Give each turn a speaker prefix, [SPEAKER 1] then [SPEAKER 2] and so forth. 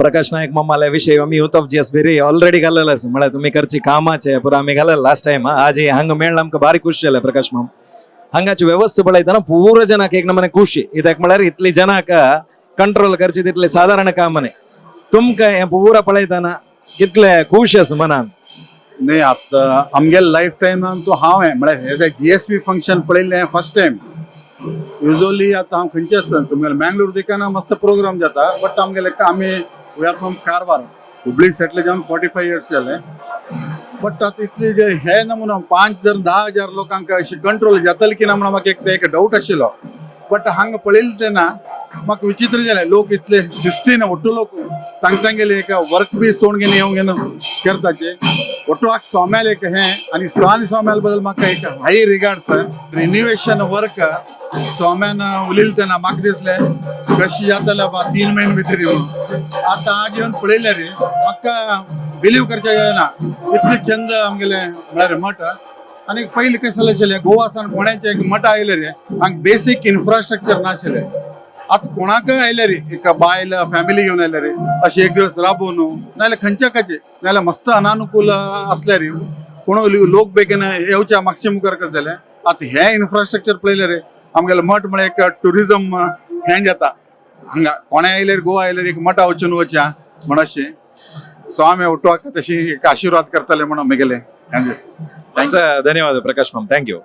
[SPEAKER 1] प्रकाश नायक मामाल्या विषय आमी youth of GS Beri already घालेलं आसा. म्हळ्यार तुमी करची कामाचे पुरा आमी घालेलं लास्ट टायम. आज हे हांगा मेळ्ळं आमकां भारी खुश जालें प्रकाश माम. हांगाची व्यवस्था पळयतना पुरो जनाक एक नमने खुशी. कित्याक म्हळ्यार इतली जनाक कंट्रोल करची तितले साधारण काम न्ही. तुमकां हें पुरा पळयतना कितले खुश आसा मनान?
[SPEAKER 2] न्ही, आतां आमगेले लायफ टायमान तूं हांव हें म्हळ्यार हे जीएसबी फंक्शन पळयल्लें फर्स्ट टायम. युजली आतां हांव खंयचे आसता, तुमगेले मँगलोर दिकाना मस्त प्रोग्राम जाता, बट आमगेले आमी we are from Karwar. Hubli settle जावन 45 इयर्स जाले. बट आतां इतले जे हे ना म्हणून 5 जर 10,000 लोकांक अशें कंट्रोल जातले की ना म्हणून म्हाका एक एक डावट आशिल्लो. बट हांगा पळयलें तेन्ना म्हाका विचित्र जालें. लोक इतले शिस्तीन, ಒಟ್ಟು लोक तांग तांगेले एक वर्क बी सोडून घेवन येवन घेवन करताचे. ಒಟ್ಟು आक स्वाम्याल एक हें आनी स्वामी स्वाम्याल बद्दल म्हाका एक हाय रिगार्ड सर. रिनिवेशन वर्क स्वाम्यान उलयलें तेन्ना म्हाका दिसलें कशें जातलें बा 3 म्हयने भितर येवन. आतां आज येवन पळयलें रे, म्हाका बिलीव करचें जायना, इतलें चंद आमगेलें म्हळ्यार मठ. आनी पयलीं कशें जालें आशिल्लें, गोवा सावन कोणाचें एक मठ आयलें रे, हांगा बेसीक इन्फ्रास्ट्रक्चर नाशिल्लें. आतां कोणाकय आयले रे, एक बायल फॅमिली घेवन आयले रे, अशें एक दिवस राबोवन नाजाल्यार खंयच्या काचे नाजाल्यार मस्त अनानुकूल आसल्यार रे, कोण लोक बेगीन येवच्या मागशे मुखार करतले. आतां हें इन्फ्रास्ट्रक्चर पळयलें रे, आमगेलें मठ म्हळ्यार एक ट्युरिजम हें जाता. हांगा कोणें आयल्यार, गोवा आयल्यार एक मठा वचून वचया म्हण अशें स्वामी उठवाक तशी एक आशिर्वाद करतले म्हणून म्हगेलें हें दिसता.
[SPEAKER 1] धन्यवाद प्रकाश माम, thank you.